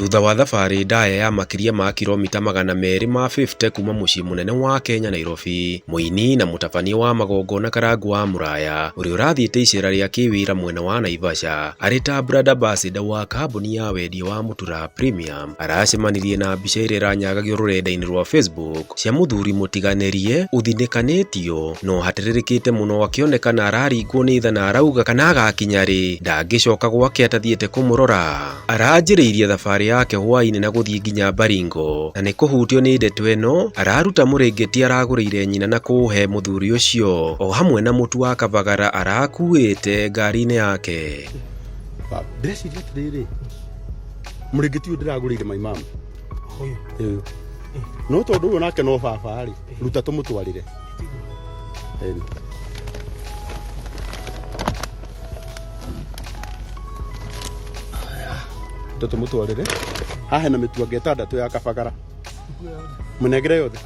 Thutha wa thabarĩ ndaya ya makĩria ma kilomita 250 kuma mũciĩ mũnene wa Kenya Nairobi, mũini na mũtabania wa magongona Karangũ wa Mũraya ũrĩa ũrathiĩte icera rĩa kĩwĩra mwena wa Naivasha arĩ ta brand ambassador wa kambuni ya wendia wa mũtura Premium aracemanirie na mbica ĩrĩa ĩranyagagio rũrenda-inĩ rwa Facebook cia mũthuri mũtiganĩrie ũthinĩkanĩtio no hatĩrĩrĩkĩte mũno akĩonekana araringwo nĩ tha na arauga kana agakinya rĩ ndangĩcoka gwake atathiĩte kũmũrora. Aranjĩrĩirie thabarĩ yake hwaĩ-inĩ na gũthiĩ nginya Baringo na nĩ kũhutio nĩ ndeto ĩno araruta mũrĩngĩti aragũrĩire nyina na kũũhe mũthuri ũcio o hamwe na mũtu wa kabagara arakuĩte ngari-inĩ yake. Ndĩreciria atĩrĩrĩ, mũrĩngĩti ũyũ ndĩragũrĩire my mom Ĩĩ. No tondũ ũyũ nake no baba rĩ, ruta tũmũtwarĩre. Ĩni. Ruta tũmũtwarĩre. Haha hena mĩtuanga 6 ya kabagara. Mũnengere yothe.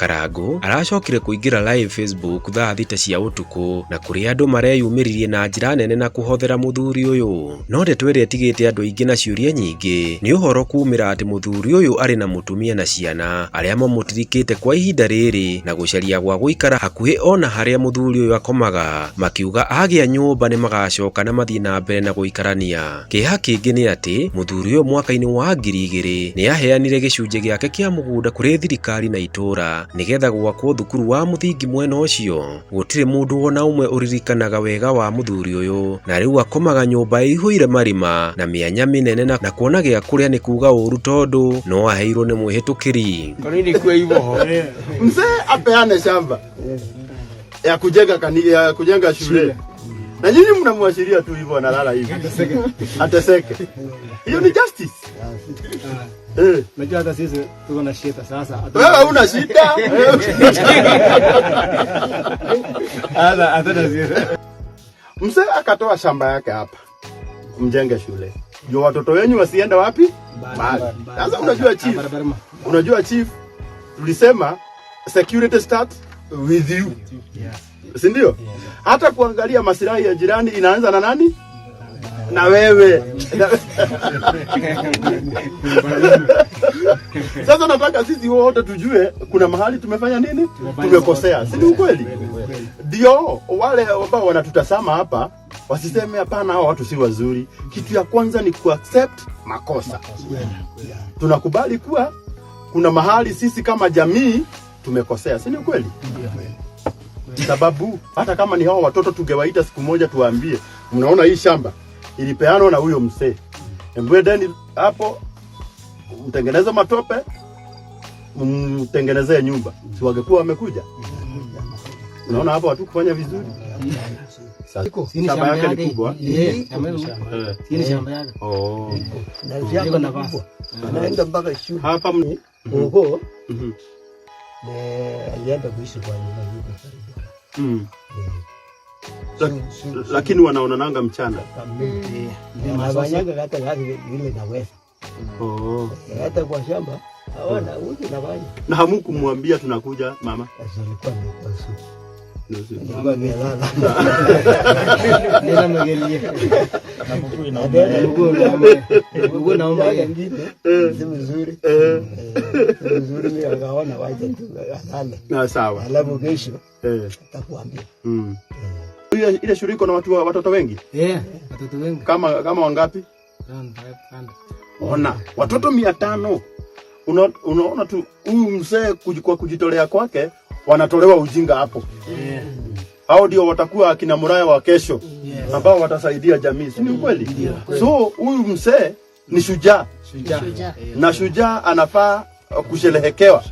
Karangũ aracokire kũingĩra live Facebook thaa 6 cia ũtukũ na kũrĩa andũ mareyumĩririe na njĩra nene na kũhothera mũthuri ũyũ. No ndeto ĩrĩa ĩtigĩte andũ aingĩ na ciũria nyingĩ nĩ ũhoro kumĩra atĩ mũthuri ũyũ arĩ na mũtumia na ciana arĩa mamũtirikĩte kwa ihinda rĩrĩ na gũcaria gwa gũikara hakuhĩ ona harĩa mũthuri ũyũ akomaga, makiuga agĩa nyũmba nĩ magacoka na mathiĩ na mbere na gũikarania. Kĩeha kĩngĩ nĩ atĩ mũthuri ũyũ mwaka-inĩ wa 2000 nĩ aheanire gĩcunjĩ gĩake kĩa mũgũnda kũrĩ thirikari na itũũra nĩgetha gwakwo thukuru wa mũthingi mwena ũcio. Gũtirĩ mũndũ ona ũmwe ũririkanaga wega wa mũthuri ũyũ na rĩu akomaga nyũmba ĩihũire marima na mĩanya mĩnene na kuona gĩa kũrĩa nĩ kuga ũru tondũ no aheirwo nĩ mwĩhĩtũkĩri. Kwa nini kuwe hivyo? Mzee apeane shamba ya kujenga kanisa, ya kujenga shule. Na nyinyi mnamwashiria tu hivyo analala hivi. Ateseke. Hiyo ni justice. Najua hata sisi tuko na shida sasa. Wewe una shida. Hata sisi. Mzee akatoa shamba yake hapa. Mjenge shule. Ndio watoto wenyu wasiende wapi? Mbali. Sasa unajua chief. Unajua chief, tulisema security start with you. Si ndio? Hata kuangalia maslahi ya jirani inaanza na nani? Na wewe. Sasa nataka sisi wote tujue kuna mahali tumefanya nini? Tumekosea. Si ni ukweli? Ndio wale ambao wanatutazama hapa wasiseme hapana, hao watu si wazuri. Kitu ya kwanza ni kuaccept makosa. Tunakubali kuwa kuna mahali sisi kama jamii tumekosea, si ni ukweli? Sababu hata kama ni hao watoto tungewaita siku moja tuwaambie, mnaona hii shamba ilipeanwa na huyo mzee, embwendeni hapo mtengeneze matope, mtengenezee nyumba, si wangekuwa wamekuja? Unaona hapo watu kufanya vizuri. Shamba yake ni kubwa. Ni shamba yake. Oh. Na shamba ni kubwa. Anaenda mpaka shule. Hapa huko. Alienda kuishi kwa nyumba yuko karibu. Lakini wanaonananga mchana. Wanafanyaga hata kazi ile naweza. Oh. Hata kwa shamba hawana uji na maji. Na hamukumwambia tunakuja mama? Sasa alikuwa amekuwa usiku. Nilikuwa nimelala. Nenda mgelie. Mguu naomba nyingine. Si mzuri. Si mzuri mimi akaona wacha tu alale. Na sawa. Alafu kesho nitakuambia. Ile shule iko na watu watoto wengi? Watoto wengi. Kama wangapi? Ona, watoto 500. Unaona tu huyu mzee kwa kujitolea kwake wanatolewa ujinga hapo. Hao ndio watakuwa akina Muraya wa kesho ambao watasaidia jamii, si ni ukweli? So huyu mzee ni shujaa. Na shujaa anafaa kusherehekewa.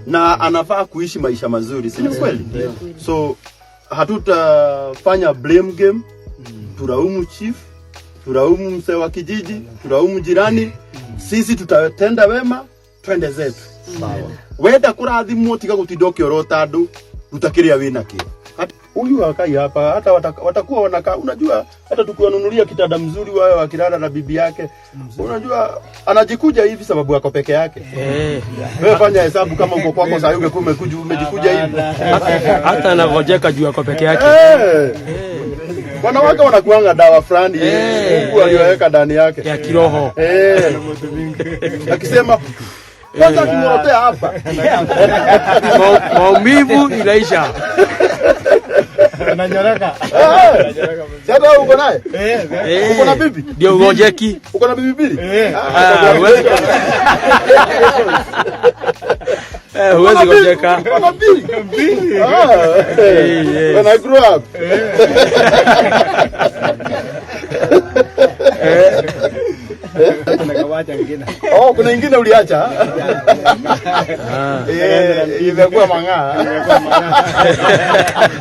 Na anafaa kuishi maisha mazuri, si ni ukweli? So hatutafanya blame game. Tulaumu chief, tulaumu mzee wa kijiji, tulaumu jirani. Sisi tutatenda wema, twende zetu. Wenda kurathimwo tiga gutinda ukiorota andu, ruta kiria wina kio. Huyu akai hapa hata watakuwa wanakaa, unajua hata tukiwanunulia kitanda mzuri wao wakilala na bibi yake, unajua anajikuja hivi sababu yako peke yake. Wewe fanya hesabu kama uko kwako sasa ungekuwa umejikuja hivi. Hata anavojeka juu yako peke yake. Wanawake wanakuanga dawa fulani Mungu aliyoweka ndani yake ya kiroho. Akisema kwanza akimorotea hapa maumivu inaisha. Ananyoreka. Sasa uko naye? Uko na bibi? Ndio ugojeki. Uko na bibi mbili? Huwezi gojeka. Uko na mbili? Mbili. When I grew up. Oh, kuna ingine uliacha? Imekuwa mang'aa.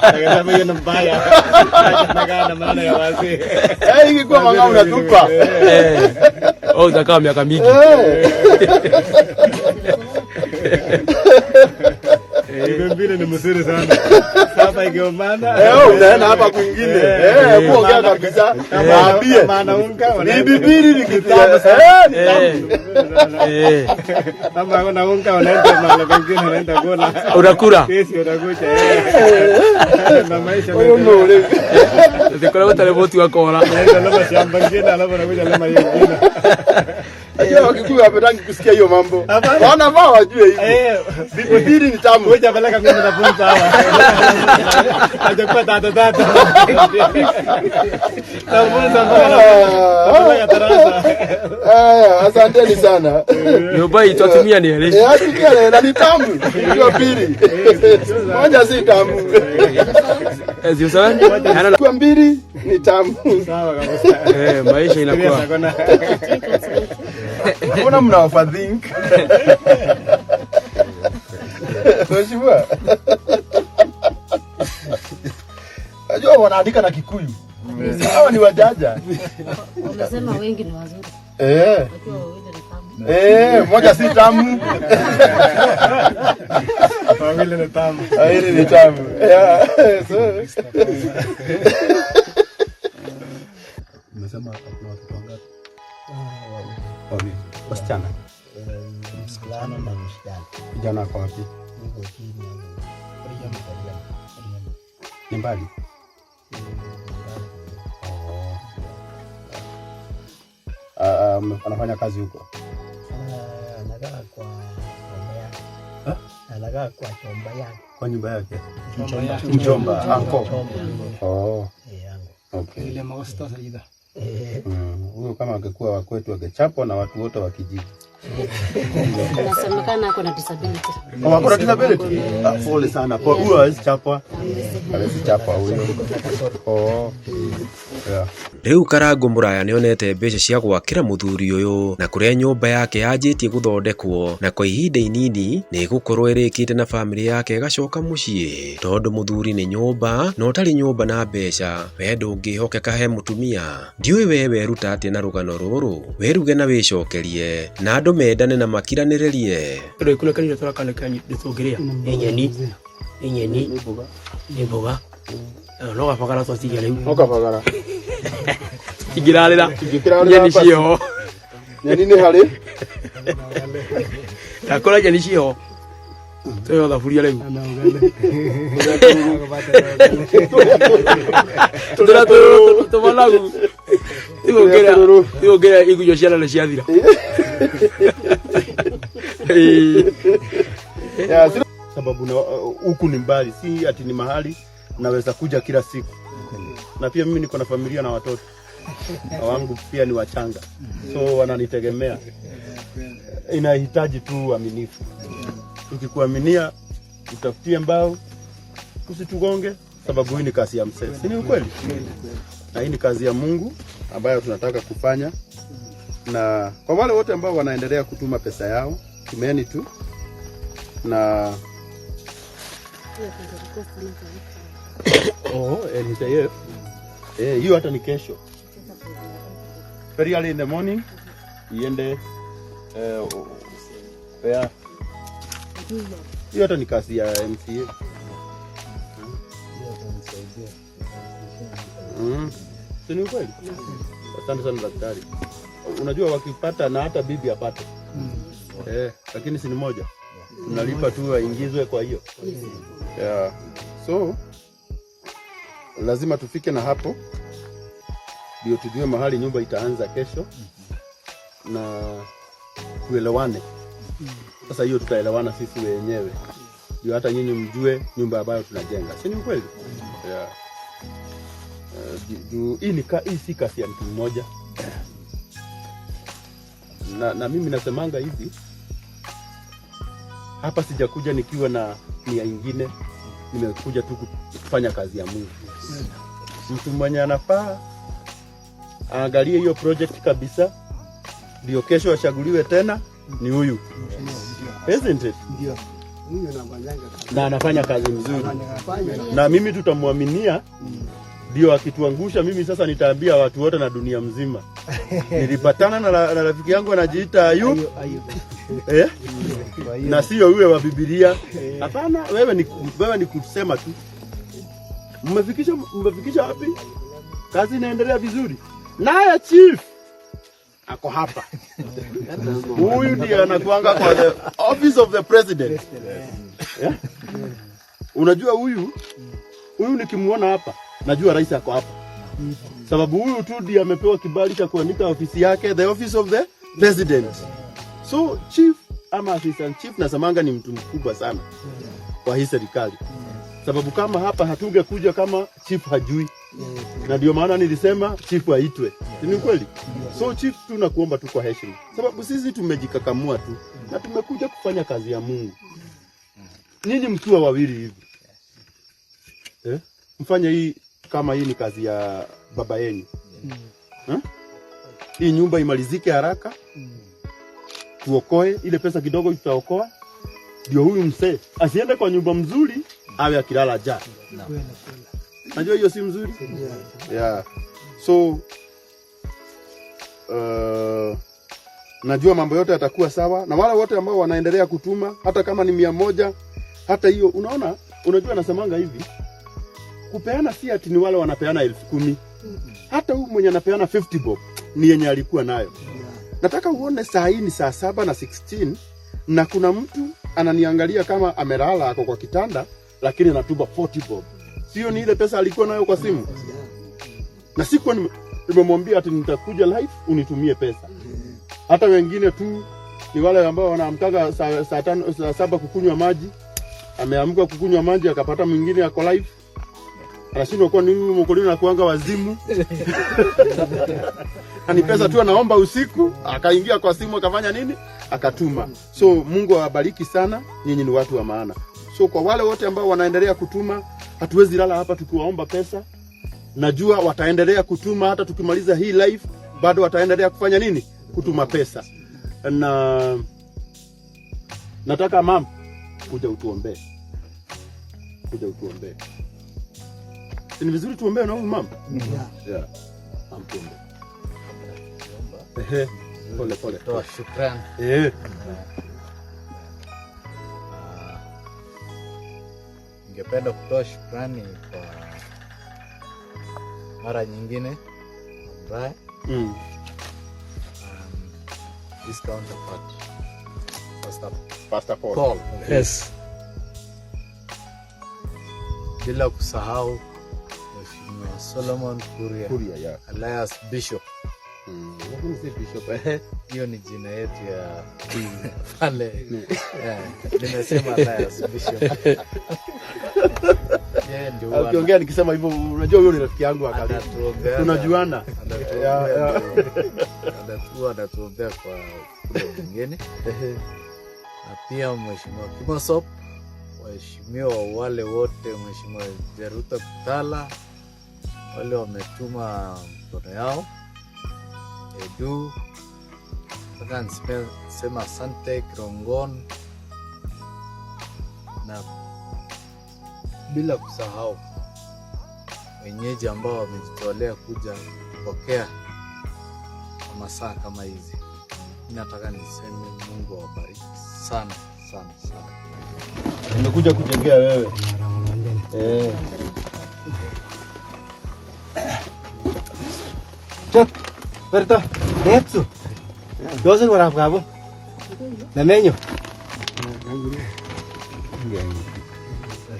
Akasema hiyo ni mbaya. Nakaa na maana ya wazee. Ingekuwa mang'aa unatupa. Oh, utakaa miaka mingi. Mbili ni mzuri sana. Sasa ikiomana. Unaenda hapa kwingine. Kuongea kabisa. Waambie. Maana unga ni bibiri ni kitamu sana. Ni tamu. Kama una unga unaenda mahali pengine unaenda kula. Unakula. Kesi unakuja. Na maisha. Utakula utarepoti wako wala. Unaenda lama shamba nyingine alafu unakuja lama nyingine. Najua Wakikuyu hawapendi kusikia hiyo mambo. Wanafaa wajue hivyo. Bibiri ni tamu. Ngoja peleka mimi na funza hawa. Hajakuwa tata tata. Tafunza mpaka darasa. Haya, asanteni sana. Nyumba hii tutatumia ni ile. Atukia na ni tamu. Hiyo pili. Moja si tamu. Zio sawa? Kwa mbili ni tamu. Sawa kabisa. Maisha inakuwa. Mbona mna overthink? Mheshimiwa. Najua wanaandika na Kikuyu. Hawa ni wajaja. Wamesema wengi ni wazuri. Wakiwa wawili ni tamu. Moja si tamu. Wawili ni tamu. Wawili ni tamu. Yeah. So. Umesema kuna watoto wangapi? Wawili. Wasichana. Msichana na msichana. Kijana ako wapi? Yuko chini. Ni mbali? Anafanya kazi huko? Anakaa kwa chomba yake. Anakaa kwa chomba yake. Kwa nyumba yake? Mjomba, anko. Oh. Okay. Ile maosta saida. Huyo kama angekuwa wa kwetu angechapwa na watu wote wa kijiji. Inasemekana ako na disability. Oh, ako na disability? Pole sana. Huyo hawezi chapwa. Hawezi chapwa huyo. Oh. Yeah. Riu Karango Muraya nionete mbeca cia gwakira muthuri uyu na kuria nyumba yake yanjitie guthondekwo na kwa ihinda inini ni igukorwo irikite na family yake igacoka mucii tondu muthuri ni nyumba na utari nyumba na mbeca we ndungihokeka he mutumia. Ndiui we weruta atia na rugano ruru, weruge na wicokerie na andu mendane na makiraniririe. Kuna kanitha turakaneka nitũngĩrĩa nĩ nyeni nĩ nyeni nĩ mboga no gabagara twatigia rĩu no kabagara ingĩrarĩra nyeni ciĩho nyeni nĩ harĩ ndakora nyeni ciĩho twĩho thaburia rĩu tũrĩa tũmanagu tigũkĩra igunyũ ciana nĩ ciathira. Sababu huku ni mbali, si ati ni mahali naweza kuja kila siku. Na pia mimi niko na familia na watoto wangu pia ni wachanga, so wananitegemea. Inahitaji tu uaminifu. Tukikuaminia utafutie mbao, usitugonge, sababu hii ni kazi ya mzee, si ni ukweli? Na hii ni kazi ya Mungu ambayo tunataka kufanya. Na kwa wale wote ambao wanaendelea kutuma pesa yao, tumeni tu. Na oh, NHIF. Hiyo hata ni kesho. Very early in the morning iende yeah. Hiyo hata ni kazi ya MCA. Si ni ukweli? Asante sana daktari. Unajua wakipata na hata bibi apate. Lakini si ni moja. Tunalipa tu waingizwe kwa hiyo. Yeah. So lazima tufike na hapo. Ndio tujue mahali nyumba itaanza kesho na tuelewane. Sasa hiyo tutaelewana sisi wenyewe, ndio hata nyinyi mjue nyumba ambayo tunajenga, si ni ukweli? Yeah. Juu hii si kazi ya mtu mmoja, na mimi nasemanga hivi hapa, sijakuja nikiwa na nia ingine, nimekuja tu kufanya kazi ya Mungu. Mtu mwenye anafaa aangalie hiyo project kabisa, ndio kesho achaguliwe tena ni huyu, isn't it? Ndio. Huyu anafanyanga kazi. Na anafanya kazi mzuri, Anafanya. Na mimi tutamwaminia, ndio akituangusha, mimi sasa nitaambia watu wote na dunia mzima, nilipatana na rafiki yangu anajiita Ayub. Ayub. Eh? Kwa hiyo Na sio yule wa Biblia. Hapana, wewe ni kusema tu. Mmefikisha wapi? Kazi inaendelea vizuri. Naye chief ako hapa. Huyu ndiye anakuanga kwa the office of the president. Yeah? Unajua huyu nikimuona hapa, najua rais ako hapa. Sababu huyu tu ndiye amepewa kibali cha kuandika ofisi yake, the office of the president. So chief ama assistant chief nasemanga ni mtu mkubwa sana kwa hii serikali, sababu kama hapa hatungekuja kama chief hajui, na ndio maana nilisema chief aitwe. Si ni kweli? So chief, tu nakuomba tu kwa heshima, sababu sisi tumejikakamua tu na tumekuja kufanya kazi ya Mungu. Nyinyi mkiwa wawili hivi, eh, mfanye hii kama hii ni kazi ya baba yenu, eh? Hii nyumba imalizike haraka, tuokoe ile pesa kidogo tutaokoa, ndio huyu mzee asiende kwa nyumba mzuri awe akilala njaa. Najua hiyo si mzuri, yeah. So najua mambo yote yatakuwa sawa, na wale wote ambao wanaendelea kutuma, hata kama ni 100, hata hiyo unaona, unajua nasemanga hivi, kupeana si ati ni wale wanapeana 10,000. Hata huyu mwenye anapeana 50 bob ni yenye alikuwa nayo. Nataka uone saa hii ni saa 7:16 na kuna mtu ananiangalia kama amelala ako kwa kitanda, lakini anatuma 40 bob. Sio ni ile pesa alikuwa nayo kwa simu? Na sikuwa nimemwambia ati nitakuja live unitumie pesa. Hata wengine tu ni wale ambao wanaamkaga saa 5, saa 7 kukunywa maji. Ameamka kukunywa maji akapata mwingine ako live, anashindwa kuwa ni huyu mkulima na kuanga wazimu na ni pesa tu anaomba usiku, akaingia kwa simu akafanya nini, akatuma. So Mungu awabariki sana, nyinyi ni watu wa maana. So kwa wale wote ambao wanaendelea kutuma, hatuwezi lala hapa tukiwaomba pesa. Najua wataendelea kutuma hata tukimaliza hii live, bado wataendelea kufanya nini? Kutuma pesa. Na nataka mam, kuja utuombee, kuja utuombee. Si ni vizuri tuombee na huyu mama? Yeah. Mam, tuombee. Ehe, pole pole. Toa shukrani. Ningependa kutoa shukrani kwa mara nyingine ambaye his counterpart Pastor Pastor Paul. Paul. Yes. Bila kusahau Mheshimiwa Solomon Kuria, Kuria, yeah. alias Bishop. Lakini si Bishop. Ehe. Hiyo ni jina yetu ya pale. Yeah, nimesema alias Bishop. Yeye ndio huwa Ukiongea nikisema hivyo, unajua huyo ni rafiki yangu wa karibu. Tunajuana. Huwa anatuombea kwa kule mwingine, na pia Mheshimiwa Kimosop, waheshimiwa wale wote, Mheshimiwa Jeruta Kutala, wale wametuma mkono yao Edu, nataka niseme asante Kirongon, na bila kusahau wenyeji ambao wamejitolea kuja kupokea kwa masaa kama hizi. Nataka niseme Mungu awabariki sana sana sana. Nimekuja kujengea wewe. Eh. Chop. Berto. Netsu. Yosen warap kabo. Namenyo.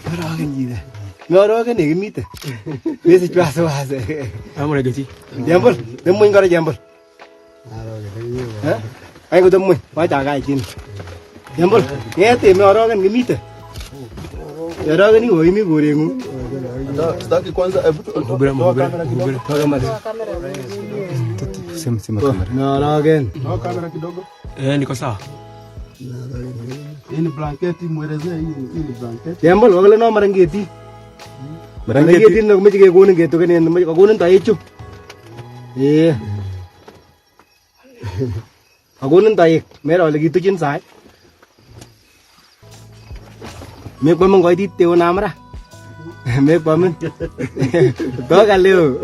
Karagen jide. Meoroken yekimite. Mesich wasiwasi. Amurengeti. Jembol, temuny kora Jembol. Eh? Ai kotemuny, wachakach chini. Jembol, ng'et meoroken kimite. Orokeni koimi koreng'ung. Sitaki kwanza, hebu toa kamera kidogo. Toa kamera. Sema sema kamera. Meoroken. Toa kamera kidogo. Niko sawa. Hii ni blanketi, muelezee hii ni blanketi. Jembol, wakole no marangeti. Marangeti no komeche kekonin ketukenen, meche kokonin toechu. Eh. Kakonin toek, mero ole kituchin sai. Mekwamin koitit teonam ra. Mekwamin. Toka leo.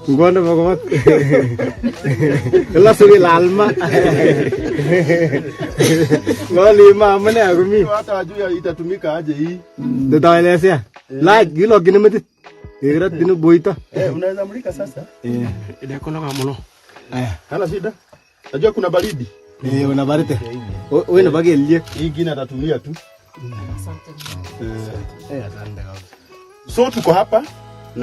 Ngwon nebo kot. Losu kilal ma. Ngoli ma amune akomi. Hata ajui itatumika aje hii. Tutaelezea. Lach kilokyin metit. Kekirotyin boito. Unaweza mulika sasa? Ndekonoga muno. Hana shida. Najua kuna baridi. Una baridi. Wewe nebo kelyek. Hii ingine atatumia tu. Asante. Asante kabisa. So tuko hapa